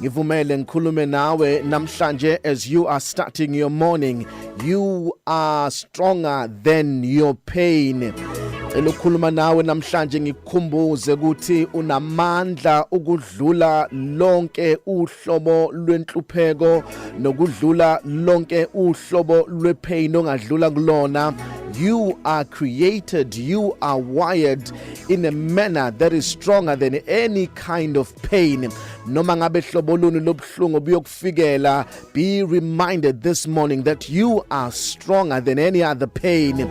Ngivumele ngikhulume nawe namhlanje. As you are starting your morning, you are stronger than your pain. Elokhuluma nawe namhlanje, ngikukhumbuze ukuthi unamandla ukudlula lonke uhlobo lwenhlupheko nokudlula lonke uhlobo lwepain ongadlula kulona. You are created, you are wired in a manner that is stronger than any kind of pain. Noma ngabe hlobo luni lobuhlungu buyokufikela, be reminded this morning that you are stronger than any other pain.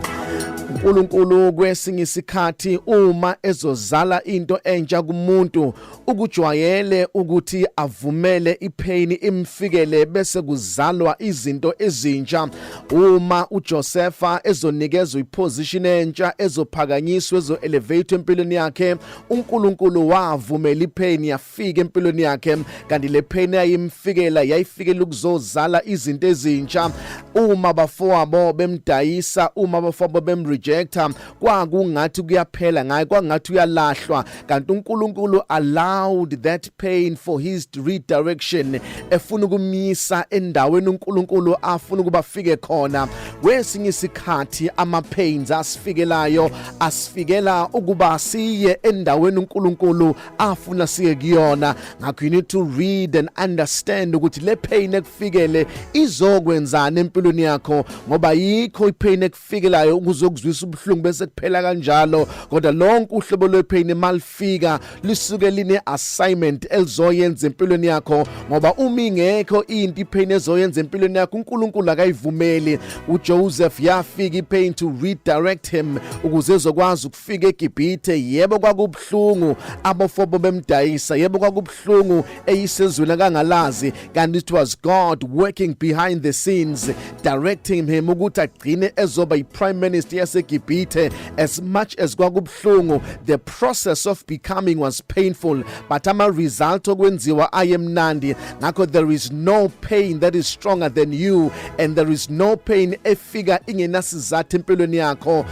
uNkulunkulu kwesinye isikhathi uma ezozala into entsha kumuntu, ukujwayele ukuthi avumele ipain imfikele bese kuzalwa izinto ezintsha. Uma uJosepha ezonikezwa iposition entsha, ezophakanyiswa, ezo elevate empilweni yakhe, uNkulunkulu wavumela ipain yafika empilweni yakhe, kanti le pain yayimfikela yayifikela ukuzozala izinto ezintsha. Uma bafowabo bemdayisa, uma bafowabo bemrejecta, kwakungathi kuyaphela ngaye, kwangathi uyalahlwa, kanti uNkulunkulu allowed that pain for his redirection, efuna ukumisa endaweni uNkulunkulu afuna ukuba afike khona. Kwesinye isikhathi ama pains asifikelayo asifikela ukuba siye endaweni uNkulunkulu afuna siye kuyona. Ngakho you need to read and understand ukuthi le pain ekufikele izokwenzani empilweni yakho, ngoba yikho ipain ekufikelayo ukuzokuzwisa ubuhlungu bese kuphela kanjalo, kodwa lonke uhlobo lwepain malifika lisuke line assignment elizoyenza empilweni yakho, ngoba uma ingekho into ipain ezoyenza empilweni yakho, uNkulunkulu akayivumeli. uJoseph yafika ipain to redirect him ukuze ezokwazi ukufika eGibhithe. Yebo, kwakubuhlungu abafowabo bemdayisa, yebo, kwakubuhlungu eyisezweni akangalazi, kanti it was God working behind the scenes, directing him ukuthi agcine ezoba i-prime minister yaseGibhithe. As much as kwakubuhlungu, the process of becoming was painful, but ama result okwenziwa ayemnandi. Ngakho there is no pain that is stronger than you, and there is no pain efika ingenasizathu empilweni yakho.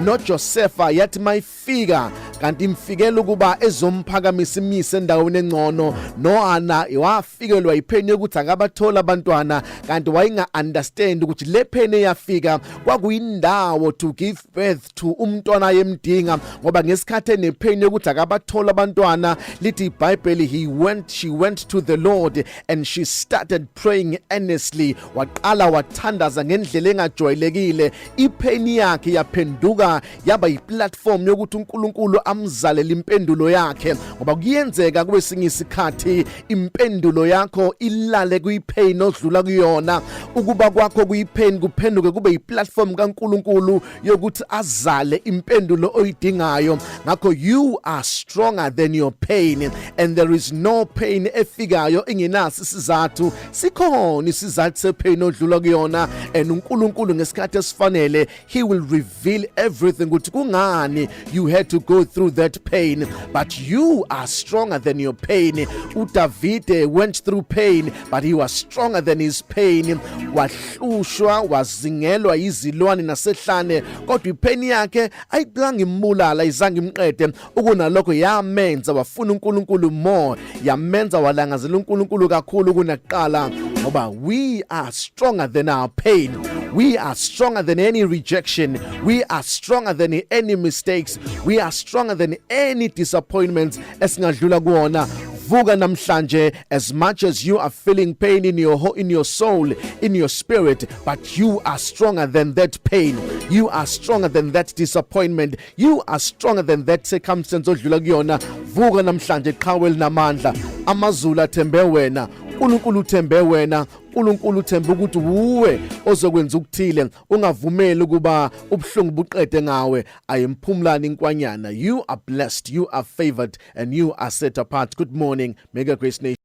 NoJosepha yathi mayifika, kanti imfikela ukuba ezomphakamisa, imise endaweni engcono. NoHana wafikelwa ipain yokuthi akabathola abantwana, kanti wayenga understand ukuthi le pain eyafika kwakuyindawo to give birth to umntwana yemdinga, ngoba ngesikhathi enepain yokuthi akabathola abantwana, lithi iBhayibheli he went she went to the Lord and she started praying earnestly. Waqala wathandaza ngendlela engajwayelekile. Ipain yakhe yaphenduka yaba yiplatform yokuthi uNkulunkulu amzalele impendulo yakhe, ngoba kuyenzeka kwesinye isikhathi impendulo yakho ilale kuyipain odlula kuyona. Ukuba kwakho kuyipain kuphenduke kube yiplatform kaNkulunkulu yokuthi azale impendulo oyidingayo. Ngakho you are stronger than your pain, and there is no pain efikayo ingenaso isizathu. Sikhona isizathu sepain odlula kuyona, and uNkulunkulu ngesikhathi esifanele he will reveal everything ukuthi kungani you had to go through that pain. But you are stronger than your pain. uDavide went through pain, but he was stronger than his pain. Wahlushwa, wazingelwa izilwane nasehlane, kodwa ipain yakhe ayizange imbulala, izange imqede. Ukunalokho yamenza wafuna uNkulunkulu more, yamenza walangazela uNkulunkulu kakhulu kunakuqala, ngoba we are stronger than our pain. We are stronger than any rejection. We are stronger than any mistakes. We are stronger than any disappointments esingadlula kuwona. Vuka namhlanje. As much as you are feeling pain in your soul, in your spirit, but you are stronger than that pain. You are stronger than that disappointment. You are stronger than that circumstance odlula kuyona. Vuka namhlanje, qhawe linamandla. Amazulu athembe wena, uNkulunkulu uthembe wena, uNkulunkulu uthembe ukuthi wuwe ozokwenza ukuthile. Ungavumeli ukuba ubuhlungu buqede ngawe. Ayimphumlani inkwanyana. You are blessed, you are favored and you are set apart. Good morning, Mega Grace Nation.